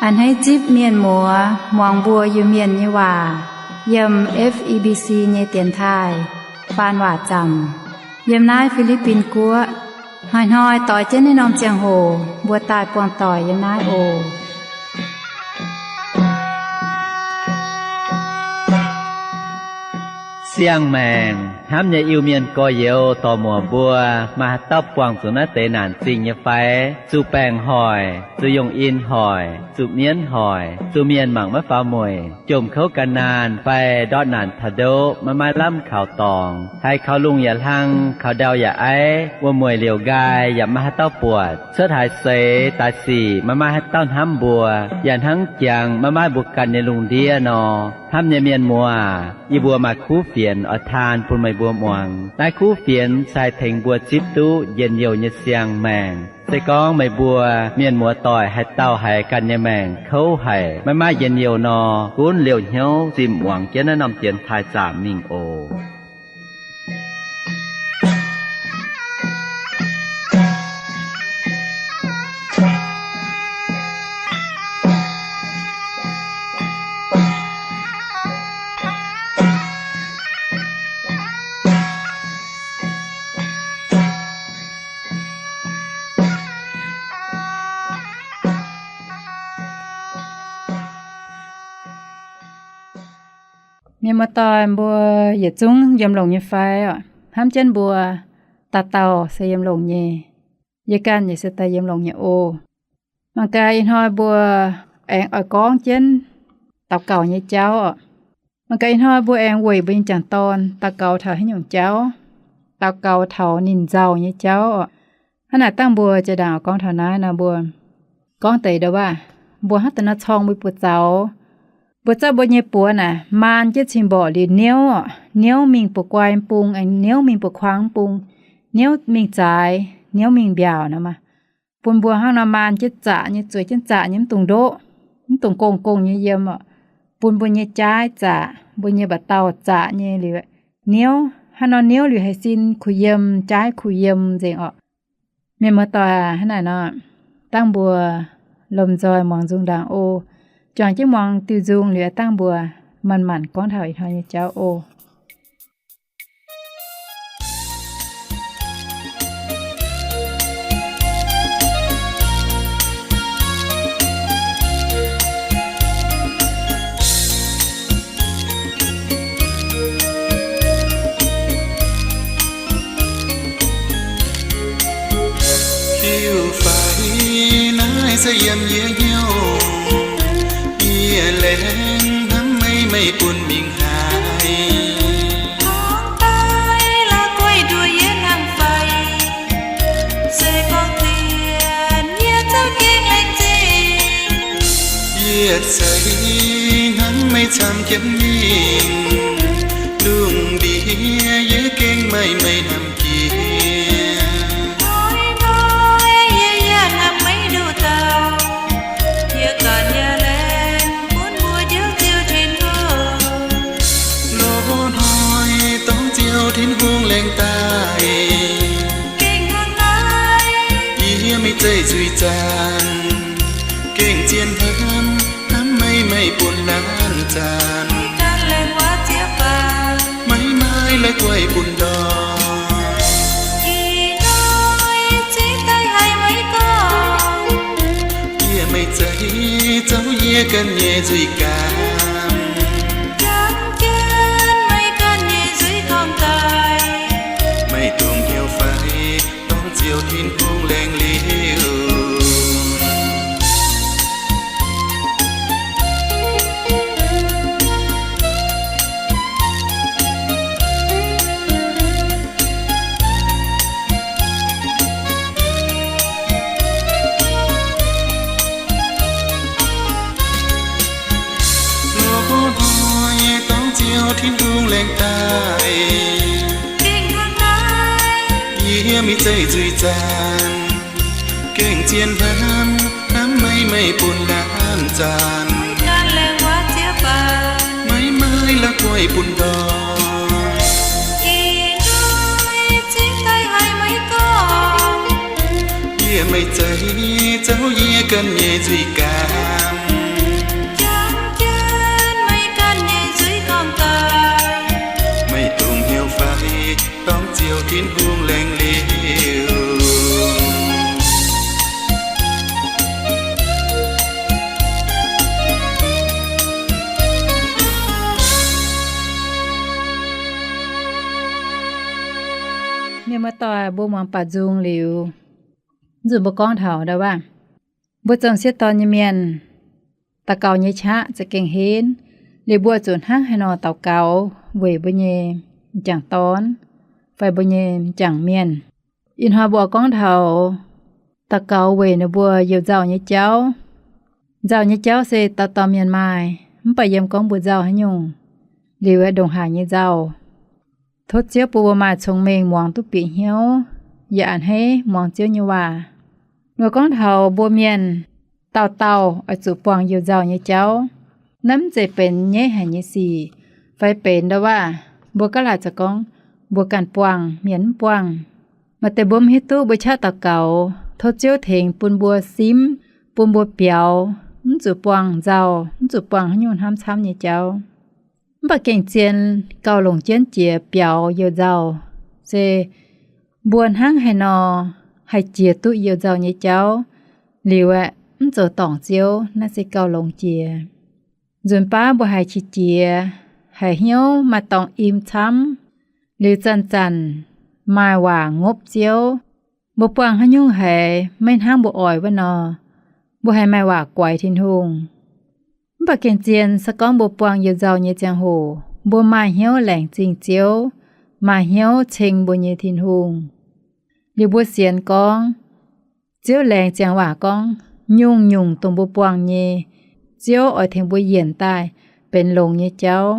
A'hneiv zipv mienh muoz muangx mbuo Iu-Mienh nyei waac yiem F E B C nyei dienx taaih faan waac zaamc yiem naaiv Fi^li^bin Guoqv. Hnoi-hnoi doix jienv naaiv norm ziangh hoc mbuo daaih buangh doic yiem naaiv oc. Siang-maengc hnamv nyei Iu-Mienh gorx-youz dorc-muoc mbuo, maaih haaix dauh buangh zuqc naaiv deix naanc zingh nyei fai? Zuqc baengc hoic, zuqc yungh in hoic, zuqc mienv hoic, zuqc mienh mangc maiv faaux mueic, jomc kouv gan naanh fai ndortv naanc taux ndoqv maiv maaih lamh kaux dorngx, haiz kaux lungh yaac hlang, kaux ndau yaac aiv, wuom-mueic liouc nqaai yaac maiv maaih haaix dauh buatc, cuotv haaix seix daaih sic maiv maaih haaix dauh hnamv mbuo, yaac hnangv jangx maiv maaih mbuo ganh nyei lungh ndiev nor. Hnamv nyei mienh muoz, yie mbuo maaih kuv fienx oix taan bun meih mbuo muangx. Naaiv kuv fienx se haih tengx mbuo zipv duqv njien-youh nyei siang-maengc. Se gorngv meih mbuo mienh muoz doic haaix dauh haiz ganh nyei maengc kouv haic, maiv maaih njien-youh nor, gunv liouh hnyouv zinh muangx jienv naaiv norm dienx taaih zaamc mingh oc. Mienh muoz-doic mbuo yietc zungv yiem longx nyei fai oc? Hnamv jienv mbuo dauh dauh se yiem longx nyei. Yie ganh yaac se daaih yiem longx nyei oc. Mangc gaax ih hnoi mbuo aengx oix gorngv jienv daux gaux nyei jauv oc. Mangc gaax ih hnoi mbuo aengx weic mbuo nyei jangc dorn daux gaux taux haaix nyungc jauv, daux gaux taux ninh nzauh nyei jauv oc. Hnangv naaic dangh mbuo jiex ndaangc oix gorngv taux naaiv nor, mbuo gorngv deix ndau waac, mbuo hnangv deix nor corng mbuo buoz zaux. Mbuo zorqv mbuo nyei buoz naaic maan jienv cing mborqc liuz niouv oc, niouv mingh buoz-guai bung, aengx niouv mingh buoz-kuaang bung, niouv mingh zaaix, niouv mingh mbiaauc nor maah. Bun mbuo hnangv nor maan jienv zaqc nyei, zueiz jienv zaqc nyei, mv dungx ndoqv, mv dungx gong-gong nyei yiem oc. Bun mbuo nyei jaaiv zaqc, mbuo nyei mba'dauh zaqc nyei liuz, niouv hnangv nor niouv liuz haih sin kuh yiem, jaaiv kuh yiem nzengc oc. Mienh muoz-doic aac, hnangv naaic nor, dangh mbuo lomh nzoih muangx nzung ndaangc oc. Juangc jienv muangx diuh nzung liuz, dangh mbuo manc-manc gorngv taux ih hnoi nyei jauv oc. Hiuv faix naaiv se yiem yie hnyouv, yie laengz hnamv meih, meih bun mingh haaix. Gorngv daaih la'guaih nduoh yie hnangv fai, se gorngv dienh yie zouv gengh laengz zingh. Yietc seix hnamv meih camv jienv mingh, lungh ndiev yie gengh maaih meih hnamv jiex. Hnoi-hnoi yie yaac hnamv meih nduqc dauh, yie ganh yaac laengz bun mbuo Ziouv Ziouv Tin-Hungh. Lorz hnoi dorngx Ziouv Tin-Hungh laengz daaih, gengh hnangv naaiv, yie meih zeiv zuiz-zanc, gengh zien hnamv, hnamv meih, meih bun laanh zanc, maiv maaih la'guaih bun ndortv. Ih hnoi zingv daaih haiz meih gorngv, yie meih zeiv zouv yie ganh nyei nzuih gaamv, jangx jienv meih ganh nyei nzuih torngv daaih, meih dungx hnyouv fai dorngx Ziouv Tin-Hungh laengz liuz. Lorz hnoi dorngx Ziouv Tin-Hungh laengz daaih, gengh hnangv naaiv, yie meih zeiv zuiz-zanc, gengh zien hnamv, hnamv meih, meih bun laanh zanc, maiv maaih la'guaih zuiz gaamv. Jangx jienv meih ganh nyei nzuih gorngv daaih, meih dongh hnyouv fai, dorngx Ziouv Tin-Hungh laengz liuz. Mienh muoz-doic, mbuo muangx baac nzung liuz, nzunc mbuo gorngv taux ndau wuov, mbuo zoux m'sieqv dorn nyei mienh, daux gaux nyei qaqv za'gengh henv. Liuz mbuo zuqc hnangv haaix nor daux gaux weic mbuo nyei m'jangc dorn fai mbuo nyei m'jangc mienh. Ih hnoi mbuo oix gorngv taux daux gaux weic ninh mbuo youh nzauh nyei jauv. Nzauh nyei jauv se dauh dauh mienh maaih, mv baac yiem gorngv mbuo nzauh haaix nyungc, liuz ndongc haaix nyei nzauh. Tov Ziouv bun mbuo maaih cong-mengh muangx duqv bieqc hnyouv, yaac a'hneiv muangx Ziouv nyei waac. Nor gorngv taux mbuo mienh dauh dauh oix zuqc buangh youh nzauh nyei jauv. Naaiv mv zeiz benx nyaiv haic nyei sic, fai benx ndau wuov, mbuo gaav laaic zoux gorngv mbuo ganh buangh, mienh mv buangh. Maaih deix mbuo mv hiuv duqv, mbuo qaqv daux gaux tov Ziouv tengx bun mbuo simv, bun mbuo biaux, mv zuqc buangh nzauh, mv zuqc buangh haaix nyungc hnamv camv nyei jauv. Mv baac gengh zien gauh longc jienv jiex biaux youh nzauh, se mbuo hnangv haaix nor haih jiex duqv youh nzauh nyei jauv, liuz aeqv, mv zoux dorngc Ziouv, naaiv se gauh longx jiex. Nzunc baav mbuo haiz qiex jiez, haiz hnyouv maaih dorngx im camv, liuz zanc-zanc maaih waac ngopv Ziouv. Mbuo buangh haaix nyungc haiz maiv hnangv mbuo oix wuov nor, mbuo haiz maaih waac guaix Tin-Hungh. Mv baac gengh zien se gorngv mbuo buangh youh nzauh nyei ziangh hoc, mbuo maaih hnyouv laengz zingh Ziouv, maaih hnyouv ceng mbuo nyei Tin-Hungh. Liuz mbuo sienx gorngv, Ziouv laengz ziangx waac gorngv, nyungc-nyungc dongh mbuo buangh nyei, Ziouv oix tengx mbuo yienc daaih benx longx nyei jauv.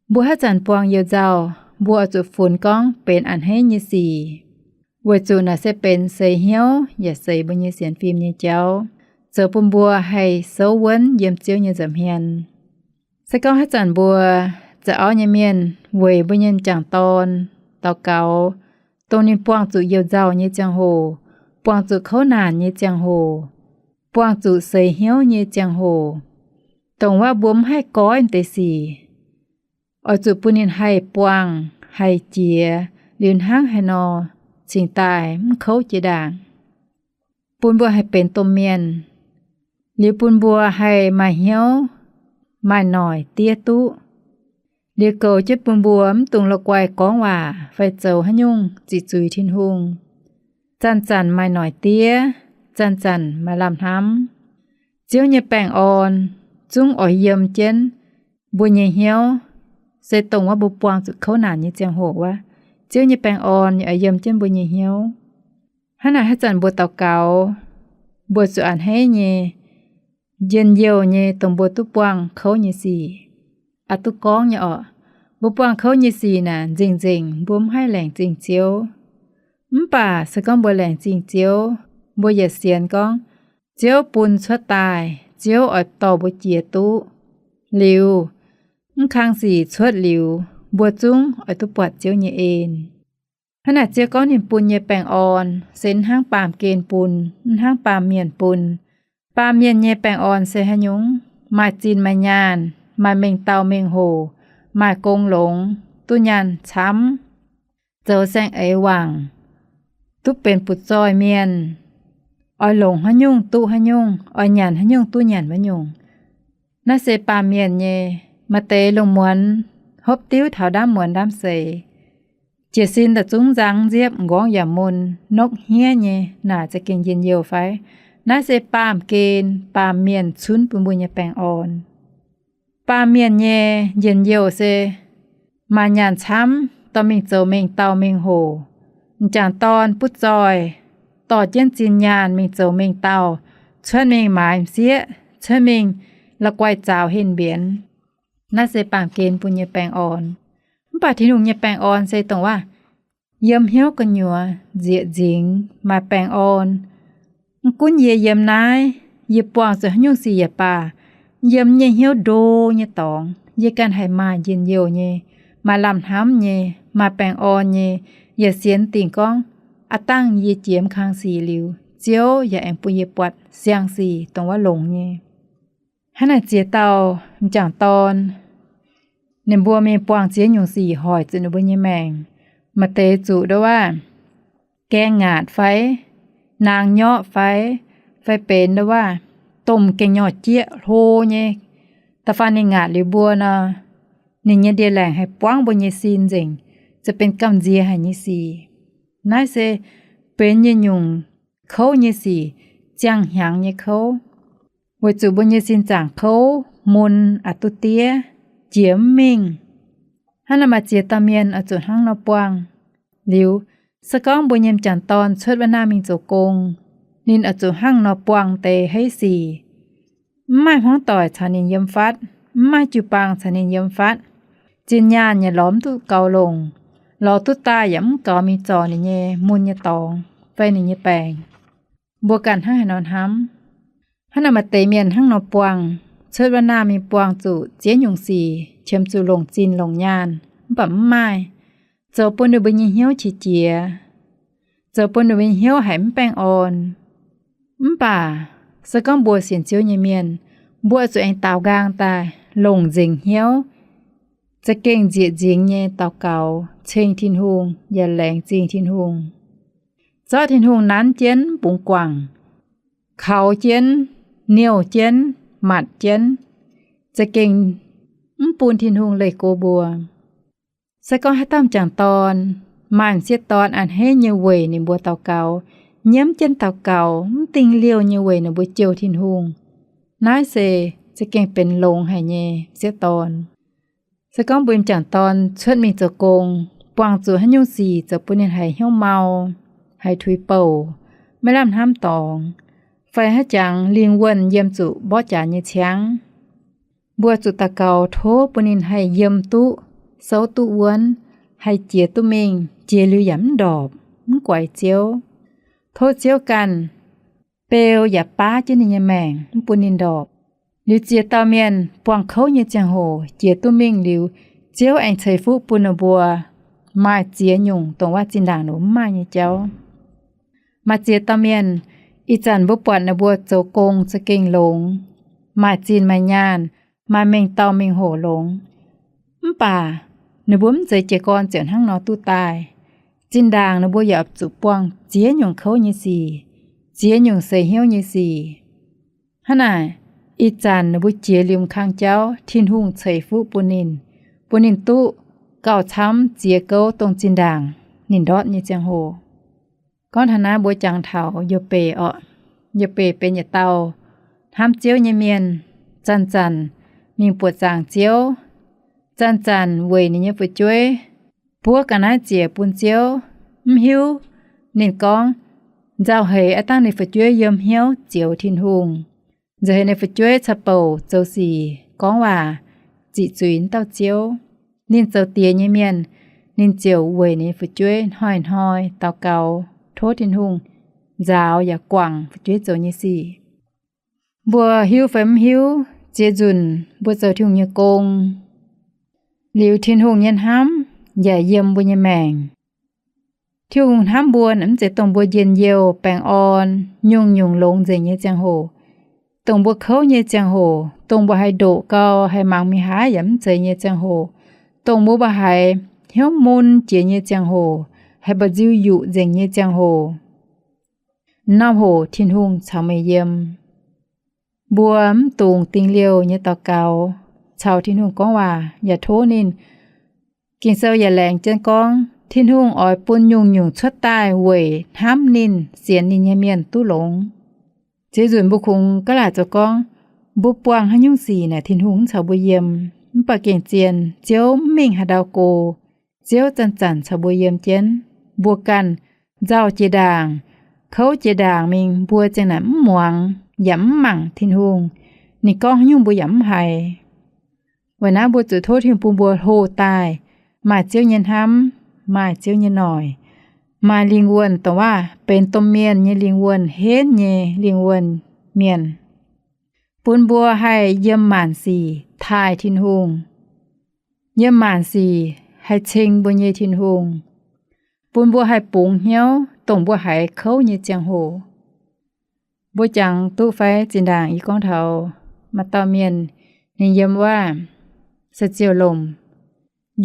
Mbuo haaix zanc buangh youh nzauh, mbuo oix zuqc funx gorngv benx a'hneiv nyei sic, weic zuqc naaic se benx seix hnyouv yaac seix mbuo nyei sienx fim nyei jauv, zoux bun mbuo haih souv wuonv yiem Ziouv nyei nza'hmien. Se gorngv haaix zanc mbuo za'auv nyei mienh weic mbuo nyei m'jangc dorn daux gaux, dongh ninh buangh zuqc youh nzauh nyei ziangh hoc, buangh zuqc kouv naanc nyei ziangh hoc, buangh zuqc seix hnyouv nyei ziangh hoc, dongh wuov mbuo mv haih goiv deix sic, oix zuqc bun ninh haih buangh, haih jiex, liuz hnangv haaix nor cingx daaih mv kouv jiex ndaangc, bun mbuo haih benx domh mienh, liuz bun mbuo haih maaih hnyouv, maaih noic diev duqv. Liuz goux jienv bun mbuo mv dungx la'guaih gorngv waac fai zoux haaix nyungc ziqc zuiz Tin-Hungh. Zanc-zanc maaih noic diev, zanc-zanc maaih lamh hnamv. Ziouv nyei baengh orn zungv oix yiem jienv mbuo nyei hnyouv, se dongh wuov mbuo buangh zuqc kouv naanc nyei ziangh hoc wuov, Ziouv nyei baengh orn yaac oix yiem jienv mbuo nyei hnyouv. Hnangv naaic haaix zanc mbuo daux gaux, mbuo zuqc a'hneiv nyei, njien-youh nyei, dongh mbuo duqv buangh kouv nyei sic. Aa, duqv gorngv nyei orqc, mbuo buangh kouv nyei sic naaic nzengc-nzengc mbuo mv haih laengz zingh Ziouv. Mv baac se gorngv mbuo laengz zingh Ziouv, mbuo yaac sienx gorngv Ziouv bun cuotv daaih, Ziouv oix dorh mbuo jiex duqv. Liuz, mv kang sic cuotv liuz, mbuo zungv oix duqv buatc Ziouv nyei en. Hnangv naaic Ziouv gorngv ninh bun nyei baengh orn se mv hnangv baamh gen bun, mv hnangv baamh mienh bun. Baamh mienh nyei baengh orn se haaix nyungc? Maaih zinh maaih nyaanh, maaih mengh dauh mengh hoc, maaih gong longx, duqv nyaanh camv, zoux saeng-eix wangc, duqv benx butv-zoih mienh, oix longc haaix nyungc duqv haaix nyungc, oix nyanc haaix nyungc duqv nyanc wuov nyungc. Naaiv se baamh mienh nyei. Maaih deix lungh muonz hopv diuv taux ndaamv muonz ndaamv seix, jiez sin daaih zungv nzang nziepv, m'nqorngv yaac mun, nokv hniev nyei, naaic za'gengh njien-youh fai? Naaiv se baamh gen, baamh mienh cunv bun mbuo nyei baengh orn. Baamh mienh nyei njien-youh se maaih nyaanh camv, dorh mingh zoux mengh dauh mengh hoc. M'jangc dorn butv-zoih, dorh jienv zinh nyaanh mingh zoux mengh dauh, cuotv mingh maaiz m'sieqv, cuotv mingh la'guaih zaaux henh mbienx. Naaiv se baamh gen bun nyei baengh orn. Mv baac Tin-Hungh nyei baengh orn se dongh wuov, yiem hnyouv gu'nyuoz nzieqc nzingx maaih baengh orn. Mv gunv yie yiem naaiv, yie buangh zuqc haaix nyungc sic yaac baac, yiem nyei hnyouv ndo nyei dorngx, yie ganh haih maaih njien-youh nyei, maaih lamh hnamv nyei, maaih baengh orn nyei, yaac sienx dingc gorngv, aav dangh yie jiex mv kang sic liuz, Ziouv yaac aengx bun yie buatc siang-sic dongh wuov longx nyei. Hnangv naaic ziex dauh m'jangc dorn, ninh mbuo mingh buangh ziex nyungc sic hoic zuqc ninh mbuo nyei maengc. Maaih deix zuqc nduov waac gaeng ngaatc fai naang nyorqv fai, fai benx nduov waac domh gengh nyorqc jieqv hlo nyei. Da'faanh ninh ngaatc liuz mbuo nor, ninh nyei ndie-laengc haih buangv mbuo nyei sin nzengc, ziouc benx gamh nziex haic nyei sic. Naaiv se benx nyei nyungc kouv nyei sic, ziangh hnyangx nyei kouv, weic zuqc mbuo nyei sin zaangc kouv, mun aqc duqv diev, jiex mv mingh. Hnangv naaic maaih ziex dauh mienh oix zuqc hnangv nor buangh. Liuz, se gorngv mbuo nyei m'jangc dorn cuotv wuov naaiv mingh zoux gong, ninh oix zuqc hnangv nor buangh deix haiz sic. Mv maaih hmuangv doic caux ninh yiem fatv, mv maaih jiu-baang caux ninh yiem fatv. Zinh nyaanh yaac lorz mv duqv gaux longc, lorz duqv daaih yaac mv gaux mingh zorc ninh nyei mun nyei dorngx fai ninh nyei baengc. Mbuo ganh hnangv haaix nor hnamv? Hnangv naaic maaih deix mienh hnangv nor buangh, cuotv wuov naaiv mingh buangh zuqc ziex nyungc sic, qiemx zuqc longc zinh longc nyaanh, mv baac mv maaih. Zoux bun ninh mbuo nyei hnyouv qiex jiez, zoux bun ninh mbuo nyei hnyouv haiz mv baengh orn. Mv baac se gorngv mbuo sienx Ziouv nyei mienh, mbuo zuqc aengx daaux nqaang daaih longc nzengc hnyouv, za'gengh nzieqc nzingx nyei daux gaux ceng Tin-Hungh yaac laengz zingh Tin-Hungh. Zorqv Tin-Hungh nanv jienv mv bungx guangc, kaux jienv, niouh jienv, matc jienv, za'gengh mv bun Tin-Hungh leih go mbuo. Se gorngv haaix dauh m'jangc dorn maaih m'sieqv dorn a'hneiv nyei weic ninh mbuo daux gaux, nyiemv jienv daux gaux, mv dingh liouh nyei weic ninh mbuo jouh Tin-Hungh, naaiv se za'gengh benx longx haic nyei m'sieqv dorn. Se gorngv mbuo m'jangc dorn cuotv mingh zoux gong, buangh zuqc haaix nyungc sic zoux bun ninh haiz hnyouv mau, haiz tuix bouc, maiv lamh hnamv dorngx, fai haaix jangx lingh wuonh yiem zuqc mborqv jaax nyei ciangv, mbuo zuqc daux gaux tov bun ninh haih yiem duqv, souv duqv wuonv, haih jiex duqv mingh, jiex liuz yaac mv ndorpc, mv guaix Ziouv. Tov Ziouv ganh beu yaac baav jienv ninh nyei maengc, mv bun ninh ndorpc. Liuz ziex dauh mienh buangh kouv nyei ziangh hoc jiex duqv mingh liuz, Ziouv aengx ceix fuqv bun ninh mbuo maaih ziex nyungc dongh wuov zinh ndaangc ninh mbuo mv maaih nyei jauv. Maaih ziex dauh mienh, ih zanc mbuo buatc ninh mbuo zoux gong za'gengh longx, maaih zinh maaih nyaanh, maaih mengh dauh mengh hoc longx. Mv baac ninh mbuo mv zeiz jiez gorn ziouc hnangv nor duqv daaih. Zinh ndaangc ninh mbuo yaac zuqc buangh ziex nyungc kouv nyei sic, ziex nyungc seix hnyouv nyei sic. Hnangv naaic, ih zanc ninh mbuo jiex liemh kang jauv, Tin-Hungh ceix fuqv bun ninh, bun ninh duqv gauh camv ziex gouv dongh zinh ndaangc ninh ndortv nyei ziangh hoc. Gorngv taux naaiv mbuo jangx taux Yo^mbeic orqc. Yo^mbeic benx yietc dauh hnamv Ziouv nyei mienh, zanc-zanc mingh buoqc zaangc Ziouv, zanc-zanc weic ninh nyei fu'jueiv buov ga'naaiv ziec bun Ziouv. Mv hiuv, ninh gorngv nzauh heix aav dangh ninh fu'jueiv yiem hnyouv zioux Tin-Hungh, nzauh heix ninh fu'jueiv caux bouc zoux sic gorngv waac ziqc zuiz dauh Ziouv. Ninh zoux diex nyei mienh, ninh ziouc weic ninh fu'jueiv hnoi-hnoi daux gaux tov Tin-Hungh nzaaux yaac guangc fu'jueiv zoux nyei sic. Mbuo hiuv fai mv hiuv, ziex nzunc mbuo zoux Tin-Hungh nyei gong liuz, Tin-Hungh nyei hnamv yaac yiem mbuo nyei maengc. Tin-Hungh hnamv mbuo mv zeiz dongh mbuo njien-youh baengh orn, nyungc-nyungc longx nzengc nyei ziangh hoc, dongh mbuo kouv nyei ziangh hoc, dongh mbuo haiz ndoqc gau, haiz mangc mingh haaix yaac mv zeiz nyei ziangh hoc, dongh mbuo mbuo haiz hnyouv mun jiex nyei ziangh hoc, haiz mba'nziu yuqc nzengc nyei ziangh hoc. Norm hoc Tin-Hungh caux meih yiem. Mbuo mv dungx dingh liouh nyei daux gaux, caux Tin-Hungh gorngv waac yaac tov ninh. Ging-Sou yaac laengz jienv gorngv Tin-Hungh oix bun nyungc-nyungc cuotv daaih weic hnamv ninh, sienx ninh nyei mienh duqv longx. Ziex nzunc mbuo kungx gaav laaic zoux gorngv, mbuo buangh haaix nyungc sic naaic Tin-Hungh mv caux mbuo yiem. Mv baac gengh zien, Ziouv mv mingh haaix ndau go, Ziouv zanc-zanc caux mbuo yiem jienv. Mbuo ganh nzauh jiex ndaangc, kouv jiex ndaangc mingh, mbuo ziang naaic mv muangx yaac mv mangc Tin-Hungh. Ninh gorngv haaix nyungc mbuo yaac mv haiz. Weic naaiv mbuo zuqc tov Tin-Hungh bun mbuo hlo daaih, maaih Ziouv nyei hnamv, maaih Ziouv nyei noic, maaih lingh wuonh dongh waac benx domh mienh nyei lingh wuonh, henv nyei lingh wuonh mienh, bun mbuo haih yiem maanc sic taaih Tin-Hungh, yiem maanc sic haih ceng mbuo nyei Tin-Hungh, bun mbuo haih bungx hnyouv dongh mbuo haiz kouv nyei ziangh hoc. Mbuo jangx duqv fai? Zinh ndaangc yie gorngv taux maaih dauh mienh, ninh yiem wuov se ziouh lomc,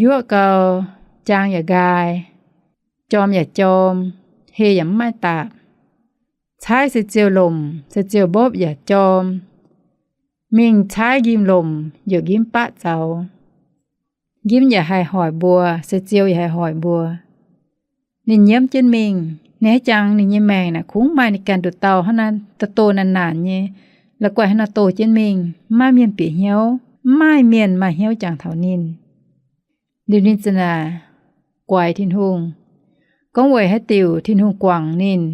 yuoqv gau, jaang yaac nqaai, jorm yaac jorm, heh yaac mv maaih dapc. Caaiv se ziouh lomc, se ziouh mbopv yaac jorm. Mingh caaiv njimv lomc, yaac njimv baqv zaux. Njimv yaac haih hoic mbuo, se ziouh yaac haih hoic mbuo. Ninh nyiemv jienv mingh, ninh haaix jangx ninh nyei maengc naaic kungx maaih ninh ganh nduqc dauh hnangv naaiv, doh doh naanc naanc nyei, la'guaih hnangv naaiv doh jienv mingh, mv maaih mienh bieqc hnyouv, mv maaih mienh maaih hnyouv jangx taux ninh. Liuz ninh ziouc naaic guaix Tin-Hungh, gorngv weic haaix diuc Tin-Hungh guangc ninh,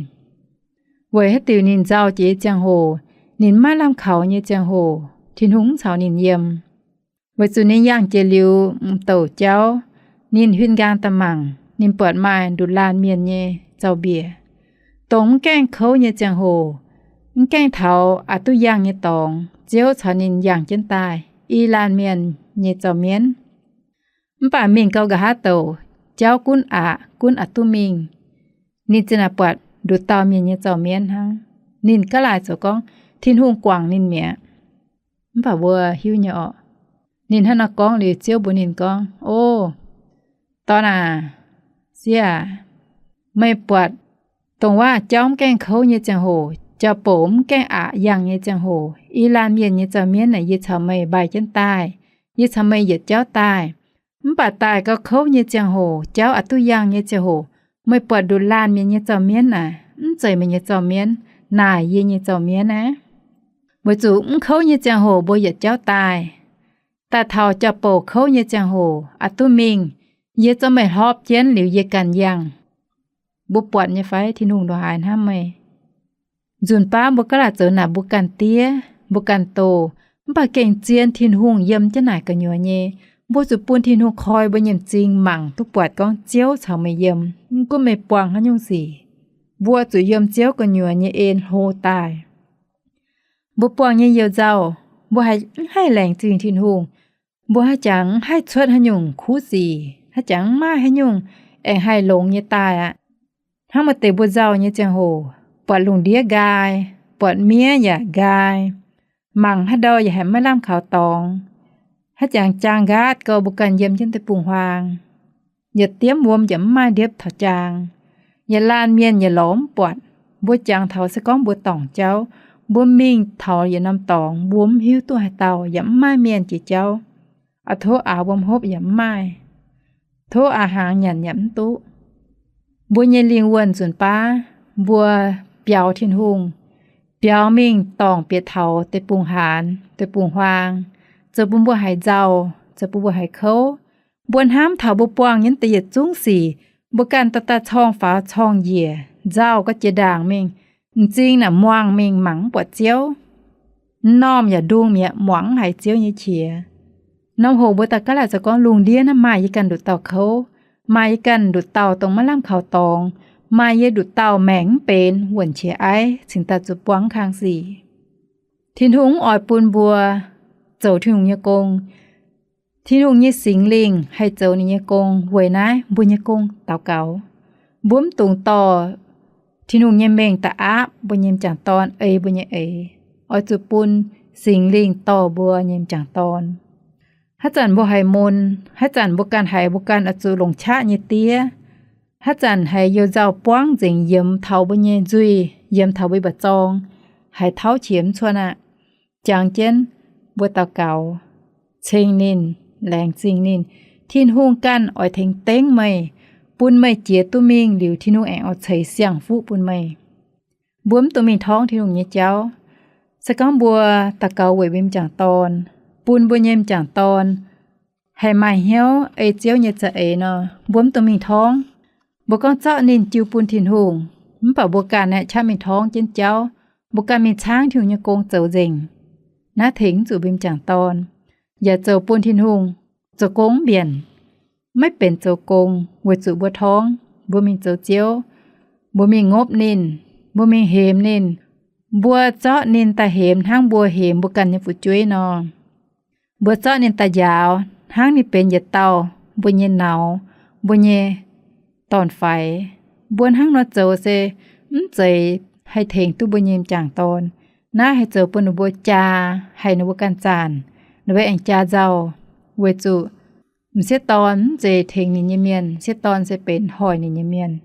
weic haaix diuc ninh nzauh jiex nyei ziangh hoc, ninh maiv lamh kaux nyei ziangh hoc, Tin-Hungh mv caux ninh yiem. Weic zuqc ninh yangh jiex liuz m'douc jauv, ninh huin nqaang daaih mangc, ninh buatc maaih nduqc laanh mienh nyei zaux-mbiec, dongh mv gaengh kouv nyei ziangh hoc, mv gaengh taux aqc duqv yangh nyei dorngx, Ziouv caux ninh yangh jienv daaih i laanh mienh nyei zaux-mienv. Mv baac mingh gau nqa'haav douc, jauv gunv aqc, gunv aqc duqv mingh, ninh ziouc naaic buatc nduqc dauh mienh nyei zaux-mienv hnangv. Ninh gaav laaic zoux gorngv Tin-Hungh guangc ninh mi'aqv. Mv baac mbuo hiuv nyei orqc, ninh hnangv nor gorngv liuz, Ziouv mbuox ninh gorngv, O dorn aac, sieqv aac, meih buatc dongh waac jauv mv gaengh kouv nyei ziangh hoc, jauv-bouc mv gaengh aqc yangh nyei ziangh hoc, i laanh mienh nyei zaux-mienv naaic yie caux meih mbaih jienv daaih, yie caux meih yietc jauv daaih. Mv baac daaih gauh kouv nyei ziangh hoc, jauv aqc duqv yangh nyei ziangh hoc, meih buatc nduqc laanh mienh nyei zaux-mienv naaic, mv zeiz meih nyei zaux-mienv, naaic yie nyei zaux-mienv aqv. Weic zuqc mv kouv nyei ziangh hoc mbuo yietc jauv daaih. Daaih taux jauv-bouc kouv nyei ziangh hoc aqc duqv mingh, yie zorqv meih hlorpv jienv liuz yie ganh yangh. Mbuo buatc nyei fai Tin-Hungh ndongc haaix hnamv meih? Nzunc baav mbuo gaav laaic zoux naaic mbuo ganh diev, mbuo ganh doh, mv baac gengh zien Tin-Hungh yiem jienv naaic gu'nyuoz nyei. Mbuo zuqc bun Tin-Hungh koi mbuo nyei m'zing mangc duqv buatc gorngv Ziouv caux meih yiem, mv gunv meih buangh haaix nyungc sic, mbuo zuqc yiem Ziouv gu'nyuoz nyei en hlo daaih. Mbuo buangh nyei you-nzauh, mbuo haiz mv haih laengz zingh Tin-Hungh, mbuo haaix jangx mv haih cuotv haaix nyungc kuv sic, haaix jangx mv maaih haaix nyungc aengx haih longx nyei daaih aqv. Hnangv maaih deix mbuo nzauh nyei ziangh hoc, buatc lungh ndiev nqaai, buatc miev yaac nqaai, mangc haaix ndau yaac haiz maiv lamh kaux dorngx. Haaix jangx jaang nqaatv gau mbuo ganh yiem jienv deic-bung-huaang, yietc diemv wuom yaac mv maaih ndiepv taux jaang, yietc laanh mienh yaac lorz mv buatc. Mbuo jangx taux se gorngv mbuo dorngc jauv, mbuo mingh taux yietc norm dorngx, mbuo mv hiuv duqv haaix dauh, yaac mv maaih mienh jiex jauv. A'tov aax wuom hopv yaac mv maaih, tov aax hnaangx nyanc yaac mv duqv. Mbuo nyei lingh wuonh nzunc baav, mbuo biaux Tin-Hungh, biaux mingh dorngc bieqc taux deic-bung-haanz, deic-bung-huaang, zoux bun mbuo haiz nzauh, zoux bun mbuo haiz kouv. Mbuo hnamv taux mbuo buangh nyei deix yietc zungv sic, mbuo ganh daaih daaih corng faaux corng njiec, nzauh ga'jiex ndaangc mingh, m'zing naaic muangh mingh mangc mv buatc Ziouv. M'normh yaac ndung mi'aqv, muangx mv haiz Ziouv nyei qiex. Norm hoc mbuo daaih gaav laaic zoux gorngv lungh ndiev naaiv maaih yie ganh nduqc dauh kouv, maaih yie ganh nduqc dauh dongh maiv lamh kaux dorngx, maaih yie nduqc dauh maengc mv benx, wuonh qiex aiv, cingx daaih zuqc buangh mv kang sic. Tin-Hungh mv oix bun mbuo zoux Tin-Hungh nyei gong. Tin-Hungh nyei Singx Lingh haih zoux ninh nyei gong weic naaiv mbuo nyei gong daux gaux. Mbuo mv dungx dorh Tin-Hungh nyei mengh da'aapv mbuo nyei m'jangc dorn, ei mbuo nyei eix. Oix zuqc bun Singx Lingh dorh mbuo nyei m'jangc dorn. Haaix zanc mbuo haiz mun, haaix zanc mbuo ganh haiz mbuo ganh oix zuqc longc qaqv nyei diev, haaix zanc haiz you-nzauh buangv nzengc yiemx taux mbuo nyei nzuih, yiemx taux mbuo mba'zorng, haiz tauv qiex mv cuotv aqv, jangx jienv mbuo daux gaux, ceng ninh, laengz zingh ninh. Tin-Hungh ganh oix tengx dengv meih, bun meih jiex duqv mingh liuz Tin-Hungh aengx oix ceix siang-fuqv bun meih. Mbuo mv dungx mingh torngv Tin-Hungh nyei jauv. Se gorngv mbuo daux gaux weic mbuo m'jangc dorn, bun mbuo nyei m'jangc dorn haih maaih hnyouv ei Ziouv nyei za'eix nor, mbuo mv dungx mingh torngv. Mbuo gorngv zorqv ninh jiu bun Tin-Hungh, mv baac mbuo ganh aeqv, qaqv mingh torngv jienv jauv, mbuo ganh mingh caangv Tin-Hungh nyei gong zoux nzengc. Naaiv tengx mv zuqc mbuo m'jangc dorn, yaac zoux bun Tin-Hungh zoux gong mv mbienc. Maiv benx zoux gong weic zuqc mbuo torngv, mbuo mingh zoux Ziouv, mbuo mingh ngopv ninh, mbuo mingh hemx ninh. Mbuo zorqv ninh daaih hemx hnangv mbuo hemx mbuo ganh nyei fu'jueiv nor. Mbuo zorqv ninh daaih njaaux hnangv ninh benx yietc dauh mbuo nyei nauz, mbuo nyei dorn-faix. Mbuo hnangv nor zoux se mv zeiz haih tengx duqv mbuo nyei m'jangc dorn. Naaiv haih zoux bun ninh mbuo jaa, haih ninh mbuo ganh zanc, ninh mbuo aengx jaa nzauh, weic zuqc m'sieqv dorn mv zeiz tengx ninh nyei mienh, m'sieqv dorn se benx hoic ninh nyei mienh.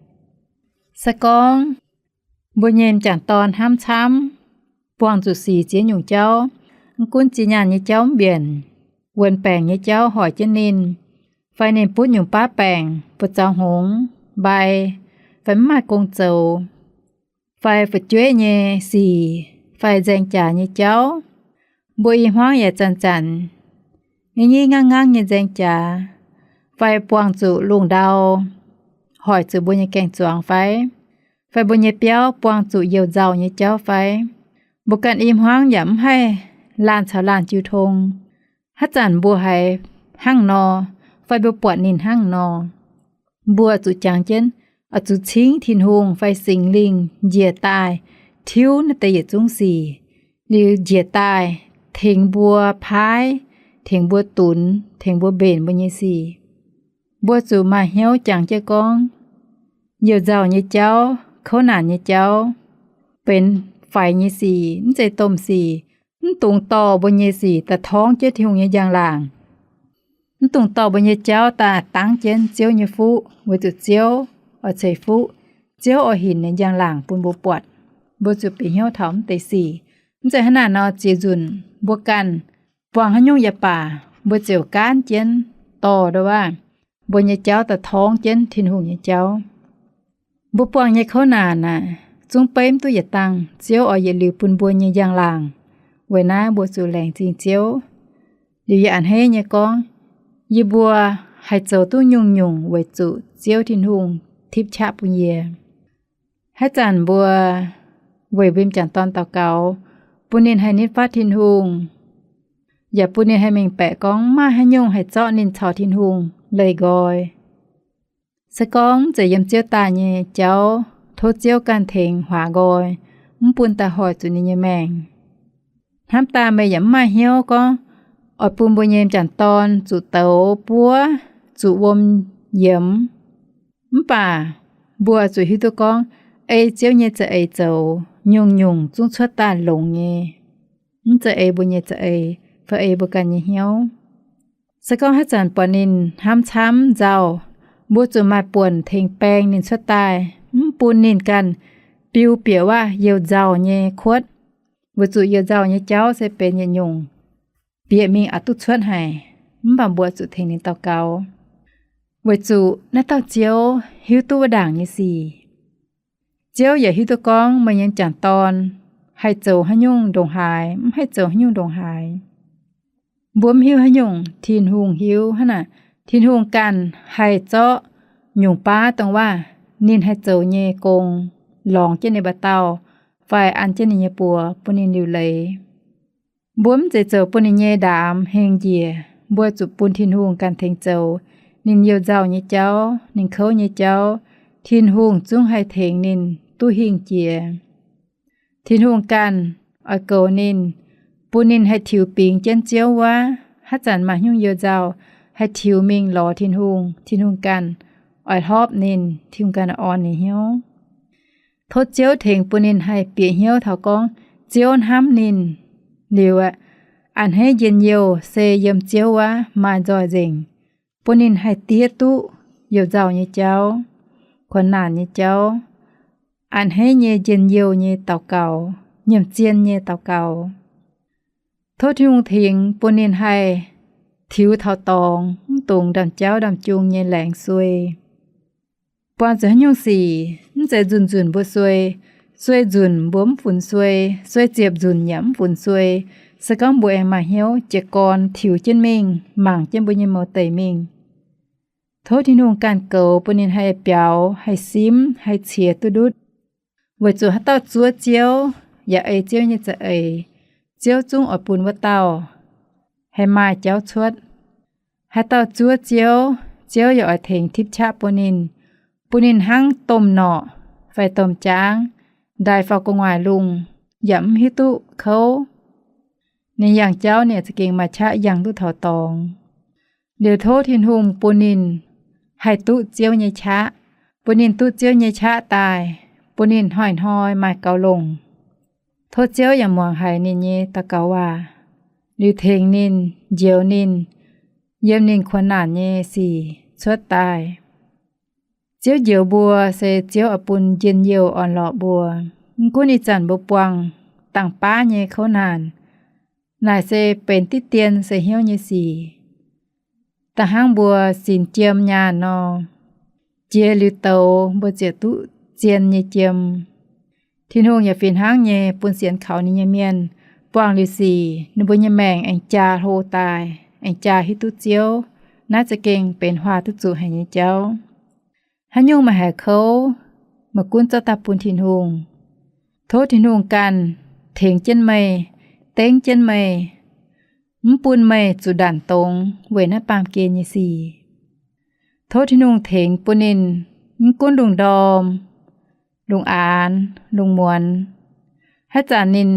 Se gorngv mbuo nyei m'jangc dorn hnamv camv, buangh zuqc sic ziex nyungc jauv, mv gunv zinh nyaanh nyei jauv mv mbienc, wuonx baengc nyei jauv hoic jienv ninh, fai ninh butv nyungc baav baengc, buoz-zaux hngongx, mbai, fai mv maaih gong zoux, fai fu'jueiv nyei sic, fai nzaeng jaax nyei jauv, mbuo i hmuangv yaac zanc-zanc nyei nyei ngang-ngang nyei nzaeng jaax, fai buangh zuqc lungh ndau, hoic zuqc mbuo nyei gaeng-zuangx fai, fai mbuo nyei biauv buangh zuqc youh nzauh nyei jauv fai, mbuo ganh i hmuangv yaac mv haih laanh caux laanh jiu tong. Haaix zanc mbuo haiz hnangv nor, fai mbuo buatc ninh hnangv nor, mbuo zuqc jangx jienv, oix zuqc cingv Tin-Hungh fai Singx Lingh njiec daaih tiuv naaiv deix yietc zungv sic, liuz njiec daaih tengx mbuo paaiv, tengx mbuo dunx, tengx mbuo mbenc mbuo nyei sic. Mbuo zuqc maaih hnyouv jangx jienv gorngv, youh nzauh nyei jauv, kouv naanc nyei jauv, benx faix nyei sic, mv zeiz domh sic, mv dungx dorh mbuo nyei sic daaih torngv jienv Tin-Hungh nyei njang-laangc. Mv dungx dorh mbuo nyei jauv daaih dangv jienv Ziouv nyei fuqv, weic zuqc Ziouv oix ceix fuqv, Ziouv oix hinc ninh njang-laangc bun mbuo buatc. Mbuo zuqc bieqc hnyouv taux mv deix sic. Mv zeiz hnangv naaic nor ziex nzunc mbuo ganh buangh haaix nyungc yaac baac, mbuo ziouc gaanv jienv dorh nduov waac mbuo nyei jauv daaih torngv jienv Tin-Hungh nyei jauv. Mbuo buangh nyei kouv naanc aah, zungv beiv mv duqv yietc dangh Ziouv oix yietc liuz bun mbuo nyei njang-laangc. Weic naaiv mbuo zuqc laengz zingh Ziouv. Liuz yie a'hneiv nyei gorngv, yie mbuo haih zoux duqv nyungc-nyungc weic zuqc Ziouv Tin-Hungh tipv qaqv bun yie. Haaix zanc mbuo weic mbuo m'jangc dorn daux gaux, bun ninh haih nitv fatv Tin-Hungh, yaac bun ninh haih mengh baeqc gorngv maaih haaix nyungc haih zorqv ninh caux Tin-Hungh leih nqoi. Se gorngv mv zeiz yiem Ziouv daaih nyei jauv, tov Ziouv ganh tengx huaax nqoi, mv bun daaih hoic zuqc ninh nyei maengc. Hnamv daaih meih yaac mv maaih hnyouv gorngv oix bun mbuo nyei m'jangc dorn zuqc douz buov, zuqc wuom yiemx. Mv baac mbuo zuqc hiuv duqv gorngv ei Ziouv nyei za'eix zoux, nyungc-nyungc zungv cuotv daaih longx nyei. Mv zeiz ei mbuo nyei za'eix fai ei mbuo ganh nyei hnyouv. Se gorngv haaix zanc buatc ninh hnamv camv nzauh, mbuo zuqc maaih buonc tengx baeng ninh cuotv daaih, mv bun ninh ganh biu bieqc waac youh nzauh nyei kuotv. Weic zuqc youh nzauh nyei jauv se benx yietc nyungc bieqc mingh aqc duqv cuotv haic, mv baac mbuo zuqc tengx ninh daux gaux. Weic zuqc naaiv dauh Ziouv hiuv duqv wuov ndaangc nyei sic. Ziouv yaac hiuv duqv gorngv meih nyei m'jangc dorn haih zoux haaix nyungc ndongc haaix, mv haih zoux haaix nyungc ndongc haaix. Mbuo mv hiuv haaix nyungc, Tin-Hungh hiuv hnangv naaic. Tin-Hungh ganh haih zorqv nyungc baav dongh waac ninh haih zoux nyei gong lorngx jienv ninh mba'dauh fai an jienv ninh nyei buoz bun ninh liuc leiz. Mbuo mv zeiz zoux bun ninh nyei ndaamv hengx njiec. Mbuo zuqc bun Tin-Hungh ganh tengx zoux. Ninh youh nzauh nyei jauv, ninh kouv nyei jauv, Tin-Hungh zungv haih tengx ninh duqv hingh jiex. Tin-Hungh ganh oix goux ninh, bun ninh haih tiux bingx jienv Ziouv wuov. Haaix zanc maaih haaix nyungc youh nzauh, haih tiux mingh lorz Tin-Hungh, Tin-Hungh ganh oix hlorpv ninh, Tin-Hungh ganh oix orn ninh hnyouv. Tov Ziouv tengx bun ninh haih bieqc hnyouv taux gorngv Ziouv hnamv ninh liuz, a'hneiv njien-youh se yiem Ziouv wuov maaih nzoih nzengc, bun ninh haih diev duqv youh nzauh nyei jauv, kuonx naanc nyei jauv, a'hneiv nyei njien-youh nyei daux gaux, nyiemc zien nyei daux gaux. Tov Tin-Hungh tengx bun ninh haih tiux taux dorngx, mv dungx ndaamv-jauv ndaamv-jung nyei laengz suei. Buangh zuqc haaix nyungc sic, mv zeiz nzunc-nzunc mbuo suei. Suei nzunc mbuo mv funx suei, suei ziepc nzunc yaac mv funx suei. Se gorngv mbuo aengx maaih hnyouv jiez gorn tiux jienv mingh, mangc jienv mbuo nyei mouz deic mingh. Tov Tin-Hungh ganh goux bun ninh haih biaux, haih simv, haih ciex duqv ndutv. Weic zuqc haaix dauh zuov Ziouv yaac ei Ziouv nyei za'eix, Ziouv zungv oix bun wuov dauh haih maaih jauv cuotv. Haaix dauh zuov Ziouv, Ziouv yaac oix tengx tipv qaqv bun ninh, bun ninh hnangv domh norqc fai domh jaangv, ndaaih faaux gu'nguaaic lungh, yaac mv hiuv duqv kouv. Ninh yangh jauv ninh za'gengh maaih qaqv yangh duqv taux dorngx. Liuz tov Tin-Hungh bun ninh haih duqv Ziouv nyei qaqv, bun ninh duqv Ziouv nyei qaqv daaih, bun ninh hnoi-hnoi maaih gaux longc. Tov Ziouv yaac muangx haiz ninh nyei daux gaux waac, liuz tengx ninh, njoux ninh yiem ninh kuonx naanc nyei sic cuotv daaih. Ziouv njoux mbuo se Ziouv oix bun njien-youh orn-lorqc mbuo. Mv gunv ih zanc mbuo buangh dangh baav nyei kouv naanc, naaic se benx diqv dien se hnyouv nyei sic. Da'hnangv mbuo sinx jiem nyaanh nor, jiex liuz douz mbuo ziouc duqv zien nyei jiem. Tin-Hungh yaac fih hnangv nyei bun sienx kaux ninh nyei mienh buangh liuz sic, ninh mbuo nyei maengc aengx jaa hlo daaih, aengx jaa hiuv duqv Ziouv. Naaiv za'gengh benx huaax duqv zuqc haic nyei jauv. Haaix nyungc meih haiz kouv, maiv gunv zorqv daaih bun Tin-Hungh. Tov Tin-Hungh ganh tengx jienv meih, dengv jienv meih, mv bun meih zuqc ndanc dongz weic naaiv baamh gen nyei sic. Tov Tin-Hungh tengx bun ninh, mv gunv lungh ndorm, lungh aanx, lungh muonz, haaix zanc ninh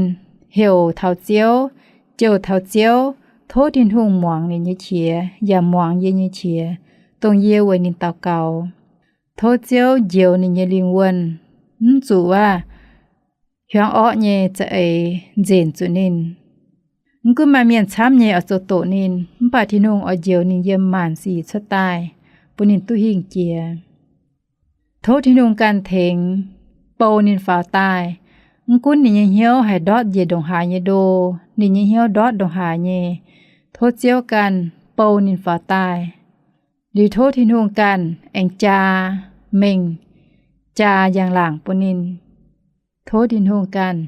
heuc taux Ziouv, jouh taux Ziouv, tov Tin-Hungh muangx ninh nyei qiex, yaac muangx yie nyei qiex, dongh yie weic ninh daux gaux. Tov Ziouv njoux ninh nyei lingh wuonh, mv zuqc waac hiuangv orqv nyei za'eix nzenc zuqc ninh. Mv gunv maaih mienh camv nyei oix zoux doqc ninh, mv baac Tin-Hungh oix njoux ninh yiem maanc sic cuotv daaih, bun ninh duqv hingh jiex. Tov Tin-Hungh ganh tengx bou ninh faaux daaih. Mv gunv ninh nyei hnyouv haih ndortv njiec ndongc haaix nyei ndo, ninh nyei hnyouv ndortv ndongc haaix nyei, tov Ziouv ganh bou ninh faaux daaih. Liuz tov Tin-Hungh ganh aengx jaa mengh, jaa njang-laangc bun ninh. Tov Tin-Hungh ganh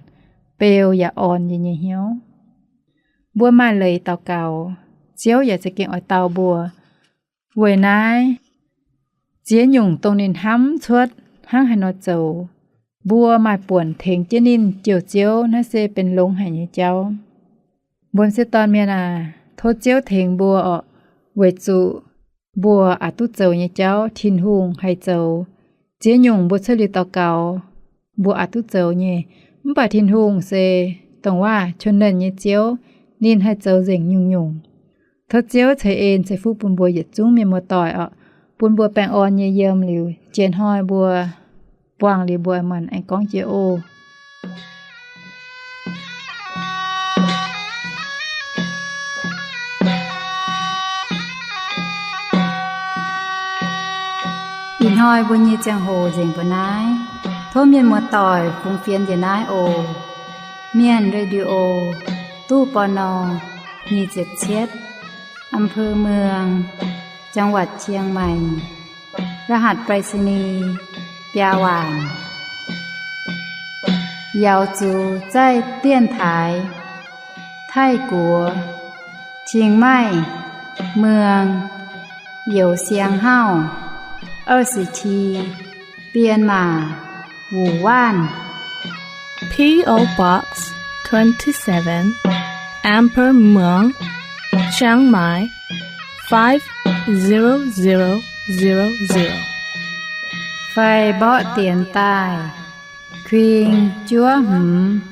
beu yaac orn yie nyei hnyouv. Mbuo maaih leiz daux gaux, Ziouv yaac za'gengh oix dau mbuo. Weic naaiv ziex nyungc dongh ninh hnamv cuotv hnangv haaix nor zoux, mbuo maaih buonc tengx jienv ninh jouh Ziouv, naaiv se benx longx haic nyei jauv. Mbuo m'sieqv dorn mienh aac, tov Ziouv tengx mbuo orqc, weic zuqc mbuo aqc duqv zoux nyei jauv Tin-Hungh haih zoux. Ziex nyungc mbuo cuotv liuz daux gaux, mbuo aqc duqv zoux nyei. Mv baac Tin-Hungh se dongh waac-qiu-nenh nyei Ziouv, ninh haih zoux nzengc nyungc-nyungc. Tov Ziouv ceix en ceix fuqv bun mbuo yietc zungv mienh muoz-doic orqc, bun mbuo baengh orn nyei yiem liuz, jiex hnoi mbuo buangh liuz mbuo maanc aengx gorngv jiex oc. Ih hnoi mbuo nyei ziangh hoc nzengc mbuo naaiv. Tov mienh muoz-doic fungx fienx njiec naaiv oc. Mienh Radio, ตู้ ปณ. nyic ziepc cietv, อำเภอเมือง จังหวัดเชียงใหม่ รหัสไปรษณีย์ biaa waanc. Yaux zuqc zaih dienx taaix Taiv-Guoqv, Qing Maih, Mueng, Youx Siang Hauv, 二十七, Bienh Maac, Wuc Waanv. P O Box twenty-seven, Amber Muang, Chiang Mai, five zero zero zero zero. Fai mborqv dienx daaih: kuing juov hmz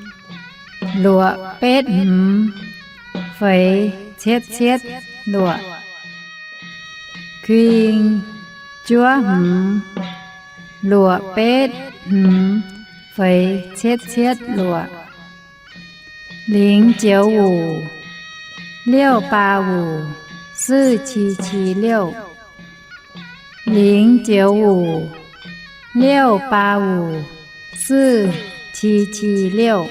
luoqc betv hmz feix cietv cietv luoqc. Kuing juov hmz luoqc betv hmz feix cietv cietv luoqc. 零九五, 六八五, 四七七六. 零九五, 六八五, 四七七六.